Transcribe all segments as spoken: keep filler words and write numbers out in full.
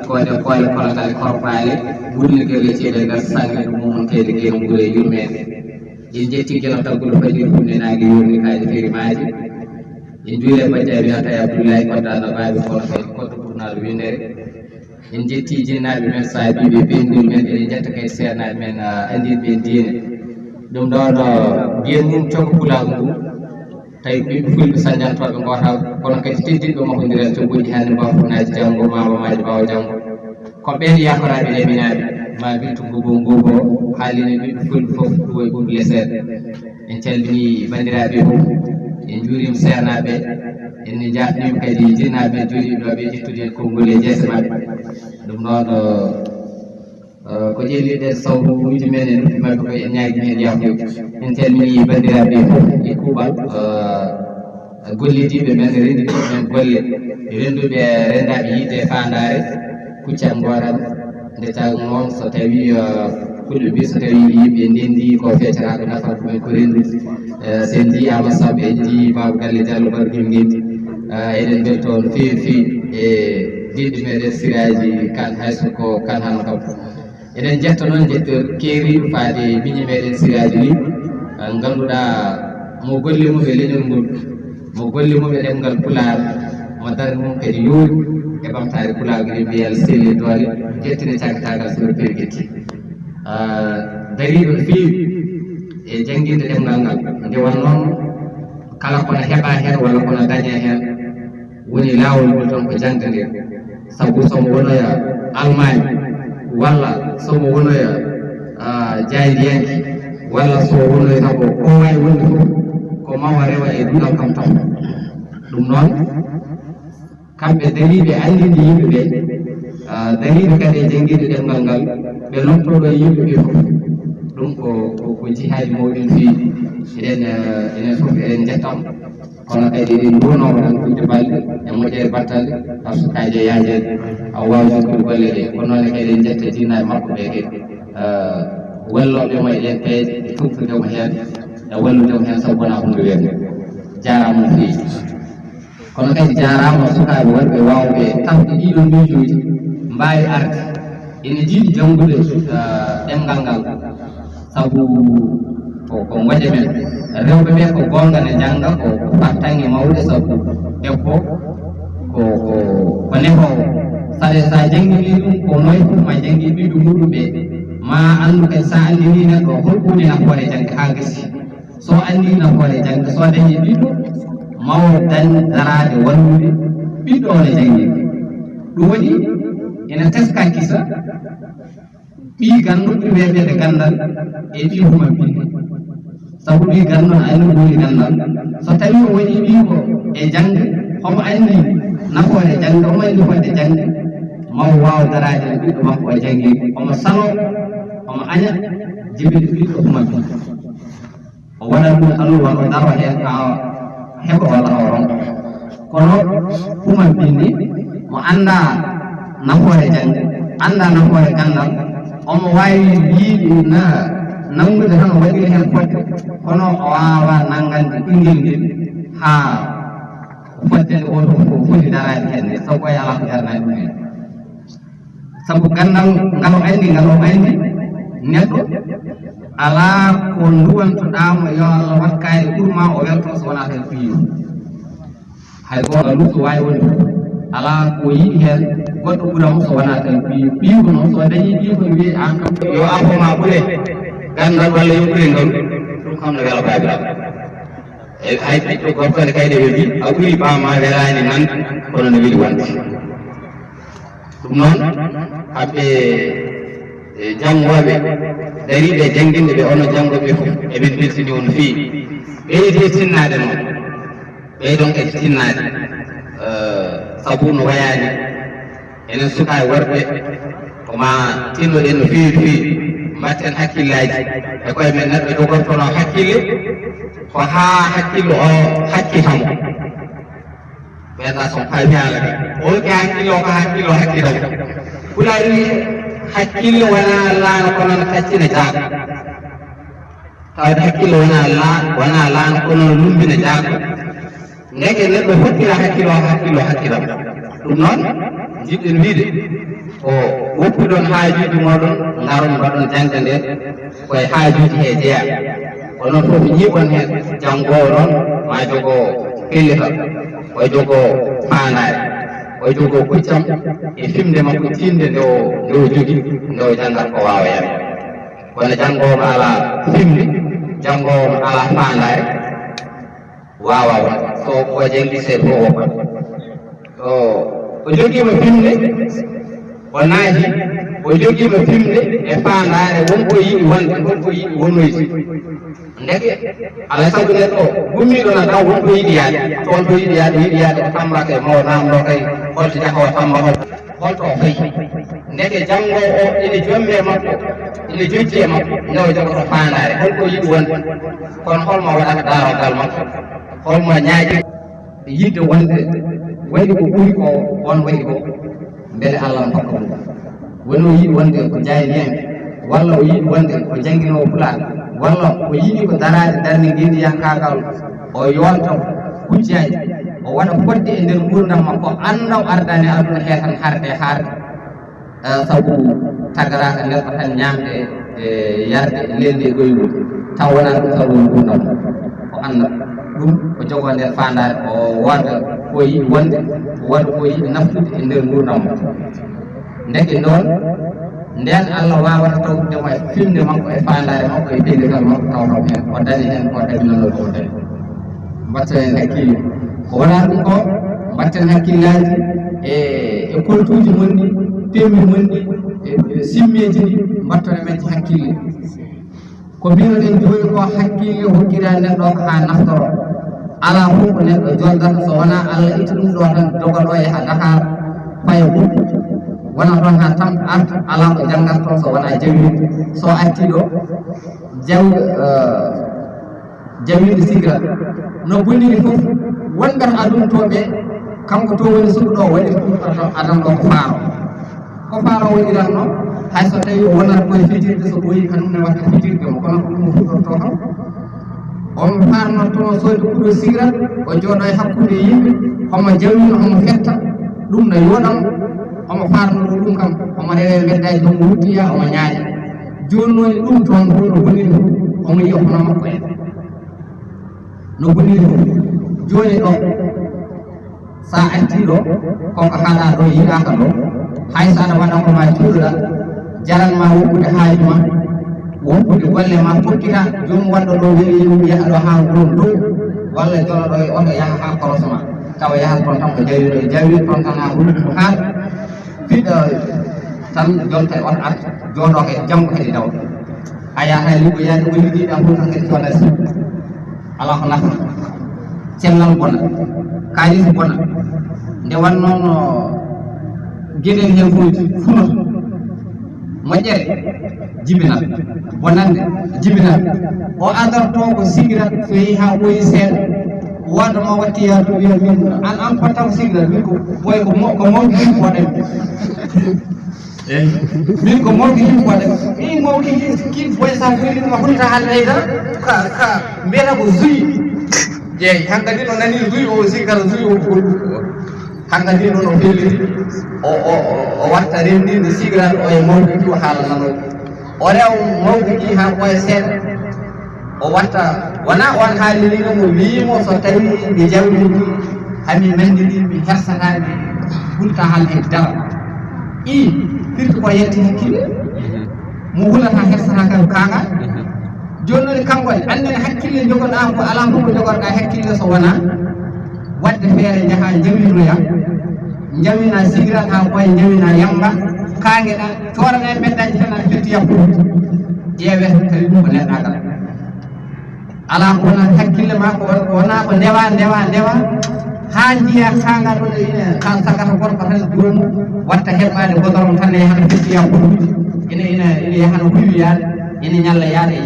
Koode koole kologal korpaale, ɓurni gelle ceeɗelgal sanne ɗum mum kayde geno ngure yurmeende. En jetti geno tagguɗo fajiri funne naange yurni kaaji feri maaji. En juule bajjaaɓe Atay Abdullahi Kodda no baaɓe kono kadi koddo ɓurnaaɗo winndere. En jetti jinnaaɓe men saabiiɓe ɓeyngol men, eɗen jetta kadi seernaaɓe men, ah, anndiiɓe ɓe diine. Ɗum ɗo ɗo mbiyen mum coggo pulaagu ngu. Tawi ko yimɓe fulɓe sañjantooɓe ngootaagu, kono kadi teddinɓe mahondiral cogguji hannde mbawa fotnaaji janngo, ma wamaaji mbawa janngo. Ko ɓeen yakoraaɓe laminaaɓe, ma bittu ngubo ngubo, haalini ɓiɓɓe fulɓe fof ɗum e ɓuuɓi leseeɗe. En calminii banndiraaɓe fof, en njuuriima seernaaɓe, en njaafniima kadi jinnaaɓe men jooɗiiɓe ɗo ɓe ƴettude konngol e jeese maɓɓe. Ɗum noon, eh, ko ƴellirɗen sawruuji men e noppi maɓɓe ko en ñaagii heen yaafuya. En calminii banndiraaɓe fof e kuuɓal, eh, gollidiiɓe men, renndiiɓe men golle, rennduɓe, renndaaɓe yiɗde e faandaare, kuccan ngooram. Nde tawnoo noon, so tawii, eh, fulɓe mbiyi, so tawii yimɓe ndenndii, ko feccata ko nafata ɗumen ko renndude. Eh, so en njiyaama Samb, en njiyii Baaba Galle Jallo, Bargel Ngenndi. Eh, eɗen mbeltoo no feewi feewi e diɗɗo meɗen Siraaji Kan, hay so ko Kan hano kam. Eɗen njetta noon njettoor keeriiɗo faade miñi meɗen Siraaji Ly, eh, ngannduɗaa mo golle mum e leñol ngol, mo golle mum e ɗemngal Pulaar, mo darnde mum kadi yoori e ɓamtaare Pulaar, eɗen mbiya Allah selli doole, jettine caggataagal sura pergetti. Ah, dariiɗo no feewi e jannginde ɗemngal ngal. Nde wonnoo kala ko na heɓa heen walla ko na dañee heen, woni laawol ngol tan ko jaŋde nde. Sabu so mo wonoya almaami, walla so mo wonoya, ah, jaayndiyanke, walla so wonoya sabu ko waawi wonde fof, ko mawa rewa e duɗal kam tan. Ɗum noon, kamɓe dariiɓe anndinde yimɓe ɓe, ah, dariiɓe kadi e jannginde ɗemngal ngal, ɓe lomtooɗo e yimɓe ɓe fof. Ɗum ko, ko, ko jihaaji mawɗi no feewi. Eɗen, eh, enen fof eɗen njettamo. Kono kadi eɗen nduwanomo tan kujje balɗe e moƴƴere battane, par ce que kaaje yaajeede, a waawi jokkude golle ɗe. Ko noon kadi eɗen njetta jinnaaɓe makko ɓe kadi, eh, wallooɓe mo e ɗeen peeje, e tuftude mo heen, e wallude mo heen, sabu wonaa huunde weeɓnde. Jaaraama no feewi. Kono kadi jaaraama sukaaɓe wonɓe waawɓe tafde ɗiɗo miijooji, mbaawi arde. Ene jiiɗi janngude, eh, ɗemngal ngal. Sabu ko, ko ngoƴe men. Rewɓe ɓe ko goonga ne njannga, ko, ko fartaŋŋe mawɗe, sabu debbo ko, ko, ko nehoowo. Saɗa, so a janngini ɗum, ko moy fof ma janngin ɓiɓɓe muɗum ɓe. Ma anndu kadi, so a anndini neɗɗo, hol ko woni nafoore jaŋde haa gasi. So anndii nafoore jaŋde, so dañii ɓiɗɗo, ma o dañ daraade wallude ɓiɗɗo o no janngii. Ɗum waɗi ina teska kisa ɓii ganndo ɓuri weeɓeede ganndal e ɓii huma binndi. Sabu ɓii ganndo no anndi ko woni ganndal. So tawii o waɗii ɓii ko e jaŋde, omo anndi nafoore jaŋde, omo anndi fodde jaŋde, ma o waaw daraade e ɓiɗɗo makko o janngii, omo saloo, omo aña jibinde ɓiɗɗo huma binndi. O waɗat ɗum alluwal, o daro heen haa heɓa walla o ronka. Kono huma binndi mo anndaa nafoore jaŋde, anndaa nafoore ganndal, omo waawi yiide na nanngude tan, o waɗira heen fodde, kono o waawaa nanngande ɓinngel ngel haa fodde nde o fof ko foti daraade heen nde, sabu o alaa ko darnaa ɗum heen. Sabu ganndal ngal o anndi, ngal o anndi, neɗɗo alaa ko nduwantoɗaa mo, yo Allah waɗ kaari ɓurma o welto so wonaa tan piiw. Hay gooto luuso waawi wonde fof, alaa ko yiɗi heen goɗɗo ɓura mo so wonaa tan piiw. Piiw ko noon, so dañii piiw ko ne wiye aan kam yo afo ma ɓure ganndal walla yo ɓure ngalu, ɗum kam ne wela baabiraaɓe. E hay ɓiɗɗo gorko ne kayɗe ɓe mbi a ɓuri baa ma welaani nan, kono no weli wonde. Ɗum noon, kamɓe, e, janngooɓe dariiɓe e jannginde ɓe, onon janngooɓe fof, eɓen mbeltini on no feewi. Ɓeydee tinnaade noon, ɓeydon kadi tinnaade, eh, sabu no wayaani enen sukaaɓe worɓe, ko ma tinnoɗen no feewi feewi, mbatten hakkillaaji e koye men. Neɗɗo jogortono hakkille, ko haa hakkillo o hakkita mo. Ɓeeta so paami haala ka. O woni hakkille o, ko hakkille o hakkille o. Pulaar wi hakkille wonaa laana, kono no taccina jaaka. Tawde hakkille wonaa la-, wonaa laana, kono no lumbina jaaka. Ndeke neɗɗo hokkira hakkille o, hakkille o hakkille o. Ɗum noon, njiɗɗen wiide, Ko woppuɗon haajuuji mooɗon, ngaron mbaɗon jaŋde nde, koye haajuuji he jeyaa. Ko noon fof mi ñiiɓon heen, janngoowo noon ma jogoo pellital, o jogoo faandaare, o jogoo kuccam e fimde makko tiiɗnde nde o, nde o jogii, nde o janngat ko waawa yande. Kono janngoowo mo alaa fimde, janngoowo mo alaa faandaare, waawaa wonde. So o janngii, c'est faux o woppat. O, o jogiima fimde, o naati, o jogiima fimde e faandaare won ko yiɗi wonde, won ko yiɗi wonoyde. Ndeke, alaa sago neɗɗo o gummiiɗo na taw won ko yiɗi yaade. Toon to yiɗi yaade, yiɗi yaade ko Tamba kay, mo naamndoo kay, holto jaha o Tamba, hol-, holto o fayi. Ndeke janngo o ene jommi e makko, ene jojji e makko, nde o jogoto faandaare, hol ko yiɗi wonde. Kono hol mo waɗata daarorgal makko? Hol mo ñaaƴi yiɗde wonde waɗi ko ɓuri ko on waɗi ko, mbele Allah ne hokka ɗum? Woni o yiɗi wonde ko jaayndiyanke, walla o yiɗi wonde ko jannginoowo Pulaar, walla o yiɗi ko daraade darnde ngenndiyankaagal, o yoolta hujjaaji, o waɗa fodde e nder nguurndam makko, annda o ardani aduna he tan harde harde. Eh, sabu tagaraaka nelɗo tan ñaamde e yarde e leelde e ɗoyngol, taw wonaa ɗum sabu nguurndam o annda ɗum, o jogoo nder faandaare, o waɗa ko yiɗi wonde, o waɗa ko yiɗi naftude e nder nguurndam o. Ndeke noon, ndeen Allah waawata tawtude mo e fimde makko, e faandaare makko, e pellital makko, taw taw heen o dañi heen ko dañinanoo ko o dañi. Mbatten heen hakkille. Ko wonaa ɗum ko, mbatten hakkillaaji e, e koltuuji mon ɗi, pemmi mon ɗi, e, e simmeeji ɗi, mbatten e majji hakkille. Ko mbinoɗen jooni ko, hakkille hokkira neɗɗo haa naftoro. Alaa fof ko neɗɗo joddata so wonaa Allah itti ɗum ɗo tan, doga ɗo yaha Dakar, faya Gumpi. Wona ɗon haa tam arta, alaa ko janngat toon so wonaa jawdi. So artii ɗo, jaw-, eh, jawdi sigira. No boniri fof, wonɓe aduna to ɓe, kanko to woni suɓo ɗo, waɗi ɗum adan ɗo ko faaro. Ko faaro waɗiranno, hay so tawi o wonat koye fijirde, so ɓooyi kanum ne watta fijirde mo, kono ko ɗum o fuɗɗorto kam. On faarnortono soyde kuɗo sigira, o jooɗo e hakkunde yimɓe, homo jawmino, homo fetta, ɗum no yooɗam, homo faarno ɗum kam, homo rewe mbeddaji, homo wuttiya, homo ñaaƴa. Jooni noon e ɗum toon, ɗum no boniri fof, homo yiya hono makko en. No boniri fof. Jooni ɗo, so a artii ɗo, ko ko haalaa ɗo yiɗaaka ɗo, hay so aɗa waɗa ko ma cuuɗoɗa, jaran ma woppude haaju ma, woppude golle ma, tokkita, joom waɗɗo ɗo weli yimɓe yaha ɗo haa ngol dow, walla jolo ɗo e oto yaha haa korosma, tawa yaha toon tan ko jawi ɗo, jawi toon tan haa woni ɗum haa fiɗɗo tan jonta e oto arta, jooɗo kadi janngo kadi dawa. A yaha liggoo yaade ko liggeeɗaa fof tan kadi cooda si. Alaa ko nafa. Cellal bona, kaalis bona. Nde wannoo no geɗel heen fof funo. Moƴƴere jibinal, bonannde jibinal. O adarto ko sigira, so yehi haa ɓooyi seeɗa, wooda mo watti yaadu wiya min, an, an fottam sigira, min ko boy ko mo-, ko mawɗo ɗum waɗani. Eyi. Min ko mawɗo yimɓe waɗa. Min mawɗo yimɓe, kin boy sa weli ma hulta hal haydara. Ka, ka, mbiyata ko zuy. Jeey, hankadi no nani zuy o aussi, kala zuy o ko goɗɗum. Hankadi noon o felliti. O, o, o, o watta renndinde sigiral o e mawɗo ki o haala nano. O rewa mawɗo ki haa ɓooya seeɗa. O watta, wonaa on haaliri ɗum, o wiyi mo, so tawii mi jawdi ndi, hami nanndi ndi, mi hersataa ndi, hulta hal e dara. I, firti ko yetti hakkille, mo hulata hersataa kam kaanga. Jooni noon, kanko ne, annden hakkille jogoɗaa ko alaa fof ko jogorɗaa hakkille so wonaa waɗde feere, njaha njawinoya, njawina sigiral haa ɓooya, njawina yamba, kaangeɗaa, cooraɗaa e mbeddaaji tan aɗa firti yakkude. Ƴeewee tawi ɗum ko neɗɗaagal. Alaa ko wonaa hakkille ma, ko won-, ko wonaa ko ndewa, ndewa, ndewa, haa njiya kaanga ɗo ine, ka sagata gorko tan joomum watta heɓaade godoron tan e hano firti yakkude. Ine, ine, ine yahano huywi yaade, ine ñalla yaade,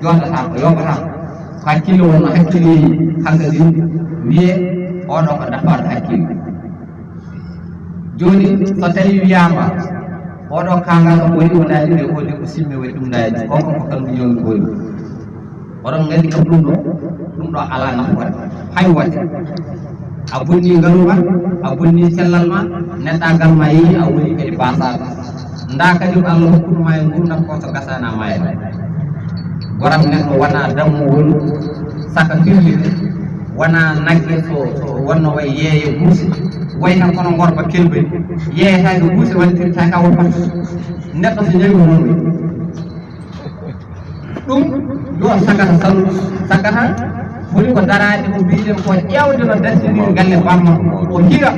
jooɗata ko yooɓata. Ko hakkille wonno hakkille hankadi wiye, oɗo ko dafaaɗo hakkille. Jooni, so tawii wiyaama, oɗo kaangal ko waɗi wondaani ɓe, o de ko simme waɗi ɗum daani, on ko kanko ñawmi goori. Oɗon nganndi kam ɗum ɗo, ɗum ɗo alaa nafoore. Hay waɗde. A bonni ngalu ma, a bonni cellal ma, neɗɗaagal ma yehi, a woni kadi baasaaɗo. Ndaa kadi ko Allah hokkuno maa e nguurndam ko so gasaana maayde. Goram neɗɗo wonaa dammuwol saka firlinde, wonaa nagge so, so wonno way yeeye buuse, way tan kono ngorba kelbel, yeeyetaake buuse, wallitittaake a woppat. Neɗɗo so ñawi o noon way. Ɗum yo sakata salu, sakata woni ko daraade ko mbiɗen ko ƴeewde no dartiniri galle bamma, o hira,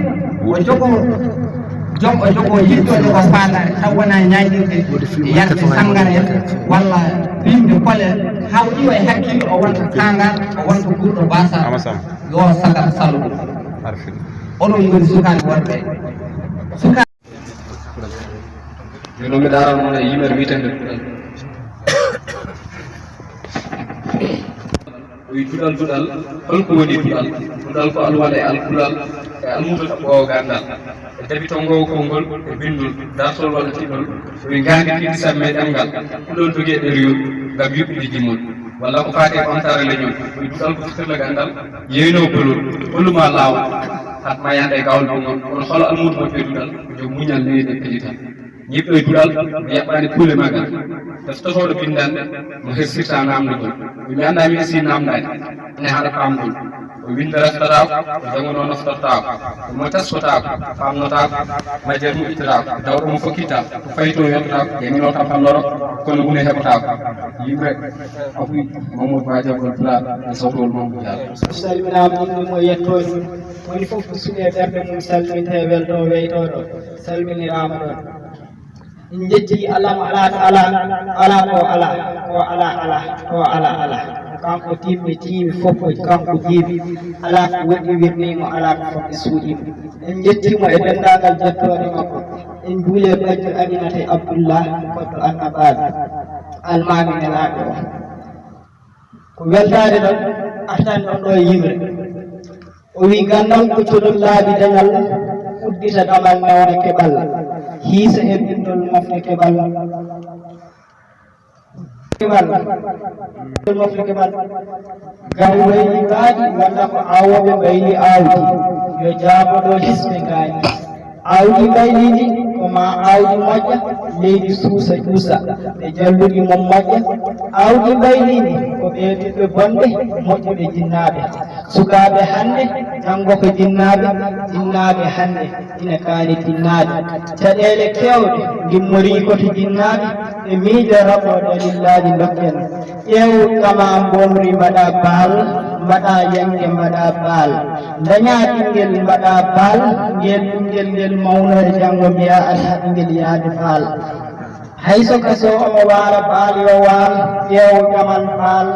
o jogo, jom o jogo yiɗɗo jogo faandaare taw wona ñaaƴirde yalde sangara en walla piinde kole, haa o iwa e hakkille o wonta kangal, o wonta guurɗo basal. Yo sakata salu ɗum. Oɗon ngoni sukaaɓe worɓe, sukaaɓe. Jooni noon mi daaran mon e yimere wiyetende duɗal. O wi duɗal, duɗal, holko woni duɗal? Duɗal ko alwala e alkulal e almuudo taɓoowo ganndal e dabitongo konngol e binndol, dartol walla tiɗol. O wi ngaandi tiɗi samme ɗemngal, kulol dogee ɗeriyol ngam yuɓɓinde jimol. Walla ko faati e ɓamtaare leñol. O wi duɗal ko fitirla ganndal, yeynoo bolol, holluma laawol. Hat mayande e gawol ɗum noon, kono holo almuudo moƴƴo e duɗal? Ko joom muñal, neydi e pellital. Ñiɓɗo e duɗal, mi yaɓɓaani kuule magal. Teftotooɗo binndannde, mo hersirta naamndagol. O mi anndaa mi esi naamndaade, ene haɗa paamgol. O winnda reftotaako, o janngo noon noftortaako. O mo teskotaako, faamnotaako, majjere mo ittataako, dawɗo mo fokkitaa, ko fayto yettotaako, jannginoo kam falloro, kono wune heɓotaako. Yimre, afuy, Mamadou Ba Jawgol Pulaar, e sawtowol Mamadou Diallo. Salminaama, innude mo e yettoode. Woni fof ko suɓe ɓerɗe mum salminte, welto weytooɗo, salminiraama ɗoon. En njetti alaa mo alaa to alaa, alaa ko alaa, ko alaa alaa, ko alaa alaa. Ko kanko timmi tiimi fof ko kanko jiimi. Alaa ko woɗɗi wirnii mo, alaa ko fof suuɗii mo. En njetti mo e denndaangal jettooɗe makko. En njuuli e bajjo Aminata e Abdullah, goɗɗo annabaaɓe, almaami nelaaɗo o. Ko weltaade tan artan ɗon ɗo e yimre. O wi, ganndal ko codol laabi dañal, uddita damal newna keɓal, hiisa e bindol mofte keɓal. Keɓal, bindol mofte keɓal. Gam wayli baadi, walla ko awooɓe mbayli aawdi, yo jaabo ɗo hisɓe ngaani. Aawdi mbayliindi ko maa aawdi moƴƴa, leydi suusa ƴuusa, ɓe jalluɗi mum moƴƴa. Aawdi mbayliindi ko ɓee ɓiɓɓe bonɓe, moƴƴuɓe jinnaaɓe. Sukaaɓe hannde, janngo ko jinnaaɓe, jinnaaɓe hannde ina kaani tinnaaɓe. Caɗeele keewɗe ngimmorii ko to jinnaaɓe, ɓe miija raɓɓo dalillaaji dokken. Ƴeew kama mbomri mbaɗa baal, mbaɗa yannge mbaɗa baal. Ndaña ɓinngel mbaɗa baal, ngel ɓinngel ngel mawnore janngo mbiya alaa ɓinngel yaade baal. Hay so kaso omo waala baal yo waal, ƴeew damal baal,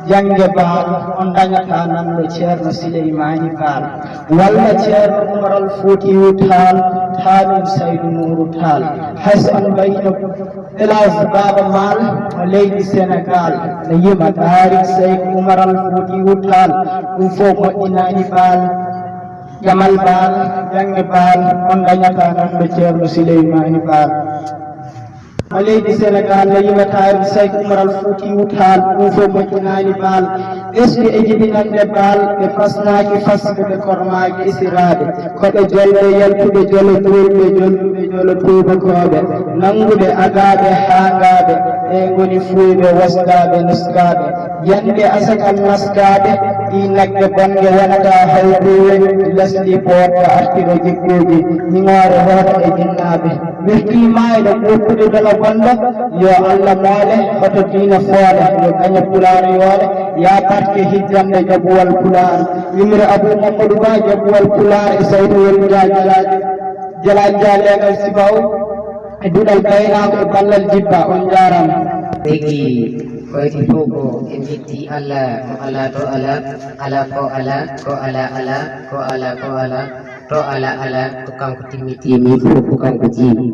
jannge baal, on ndañata nanɗo Ceerno Sileymaani Baal, walla Ceerno Umar Al Fuutiyu Taal, taanum Saydu Nuuru Taal. Hay so on mbayino Elhadj Baaba Maal mo leydi Senegaal, no yima Taarik Seyk Umar Al Fuutiyu Taal, ɗum fof moƴƴinaani Baal. Jamal Baal, Jannge Baal, on ndañata nanɗo Ceerno Sileymaani Baal. Mo leydi Senegaal, no yima Taarik Seyk Umar Al Fuutiyu Taal, ɗum fof moƴƴinaani Baal. Est-ce que e jibinannde Baal, ɓe fasnaaki fasɓe, ɓe kormaaki isiraaɓe? Ko ɓe jolɓe yaltuɓe jolo juulɓe, jolɓe jolo tuubakooɓe, nannguɓe agaaɓe haangaaɓe, ɓe ngoni fuuyɓe, woskaaɓe, nuskaaɓe. Yande asakal naskaaɓe, ɗi nagge bonnge wonata hawtuure, lesdi bootɗo artiro jikkuuji, ñiŋoore hoota e jinnaaɓe. Wirtii maayɗo ɓurtude dono bonɗo, yo Allah moole, hoto diina foole, yo gaño Pulaar yoole, yaa barke hijjande jabuwal Pulaar. Yumre Abuu Mammadu Ba jabuwal Pulaar e sawtu woni Jaa Jalaaji, Jalaaji Jaa leegal sifaw, e duɗal gaynaako e ballal jibba, on njaaraama. Ɓeydi koyɗi fof ko en njetti Allah, mo alaa to alaa, alaa ko alaa, ko alaa alaa, ko alaa ko alaa, to alaa alaa, ko kanko timmi tiimi, fof ko kanko jiimi.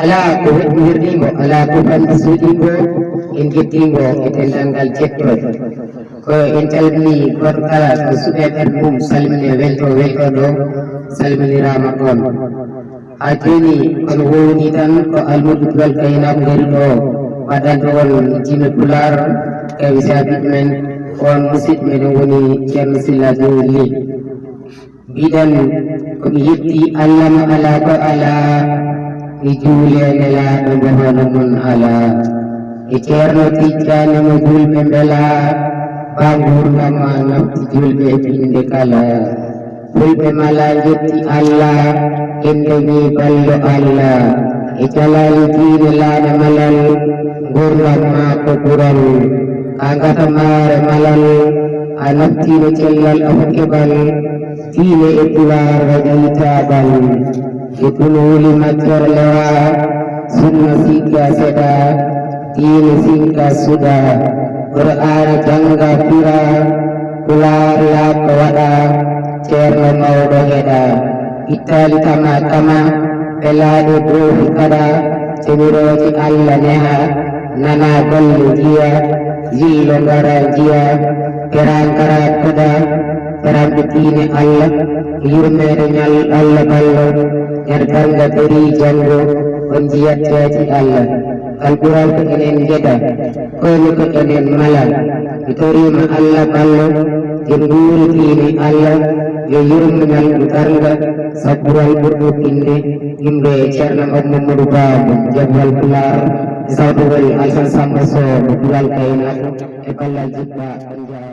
Alaa ko woɗɗi wirnii mo, alaa ko fanɗi suuɗii mo, en njetti mo e denndaangal jettooɓe. Ko en calminii gooto kala ko suɓeeɓe mum, salmine welto weltooɗo, salminiraama on. Haa jooni, kono wowni tan ko almuudo duɗal gaynaaɓe ngari ɗo, waɗande on jime Pulaar, tawi saabiiɓe men, on musidɗo meɗen woni Ceerno Silla Jowel Ly. Mbiɗen ko mi yetti Allah mo alaa ko alaa, Mi juule nelaaɗo mbo hono mum alaa. E Ceerno Tijjaani mo juulɓe mbelaa. Ba nguurndam ma nafti juulɓe e pinnde kala. Fulɓe malaa njetti Alla. En dañii ballo Alla. E jalaali diine laana malal. Nguurndam ma ko ɓural. Ka ngata maare malal. A naftiino cellal afo keɓal. Diine e pulaar waɗii taabal. E kunu wuli maccoor lewa. Sunna sikka seɗa. Diine sinka suɗa. Qur'aana jannga fira. Pulaar yaako waɗa. Ceerno mawɗo heɗa. Ittaali tama kama. Pelaaɗo boofi kaɗa. Temirooji Alla neha. Nana golle njiya. Yillo ngara njiya. Pera ngara koɗa. Peranɓe diine Alla. Yurmeede ñal Alla ballo. Nder darnga beri janngo. On njiyat teeti Alla. Kal ɓural ko enen ngeda. Koyne ko enen mala. Mi toriima Alla ballo. Nder nguuri diine Alla. Yo yurmo ñal darnga. Sabbural ɓurɗo pinde. Yimɓe Ceerno Abou Mamadou Babou. Jabbal Pulaar. Sawtugol Alsan Samba Sow. Duwal Kaynaako. E ballal jibba. On njaaraama.